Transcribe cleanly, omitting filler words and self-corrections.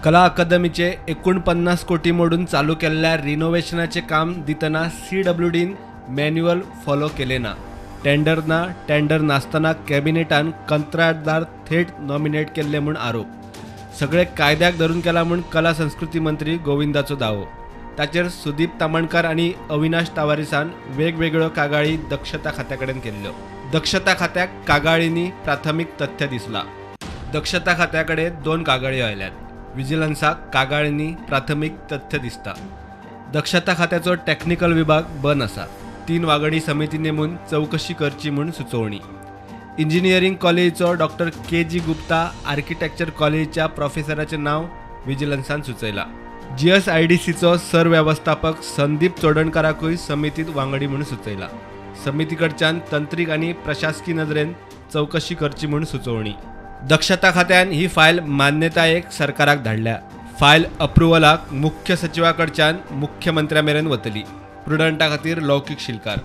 कला अकादमीचे 49 कोटी मोडून चालू केल्ल्या रिनोव्हेशनाचे काम दितना सीडब्ल्यूडीन मॅन्युअल फॉलो केले ना. टेंडर ना, टेंडर नासतना कॅबिनेटान कंत्राटदार थेट नॉमिनेट केल्ले म्हूण आरोप. सगळे कायद्याक धरून केला म्हूण कला संस्कृती मंत्री गोविंदाचो दावो. ताचेर सुदीप तामणकार आनी अविनाश तावारीसान वेगवेगळ्यो कागाळी दक्षता खात्या कडेन केल्ल्यो. दक्षता खात्याक कागाळींनी प्राथमीक तथ्य दिसला. दक्षता खात्या कडेन 2 कागाळी आयल्यात. विजिलन्साक कागाळींनी प्राथमीक तथ्य दिसता. दक्षता खात्याचो टॅक्निकल विभाग बंद आसा. 3 वांगडी समिती नेमून चवकशी करची म्हूण सुचोवणी. इंजिनियरींग कॉलेजीचो डॉक्टर के.जी. गुप्ता आर्किटेक्चर कॉलेजीच्या प्रोफेसराचें नांव विजिलन्सान सुचयलां. जीएसआयडीसीचो सरवेवस्थापक संदीप चोडणकाराकूय समितीत वांगडी म्हूण सुचयलां. समिती कडच्यान तंत्रीक आनी प्रशासकी नदरेन चवकशी करची म्हूण सुचोवणी. दक्षता खात्यान ही फायल मान्यतायेक सरकाराक धाडल्या. फायल अप्रुव्हलाक मुख्य सचिवा कडच्यान मुख्यमंत्र्या मेरेन वतली. प्रुडंटा खातीर लौकीक शिलकार.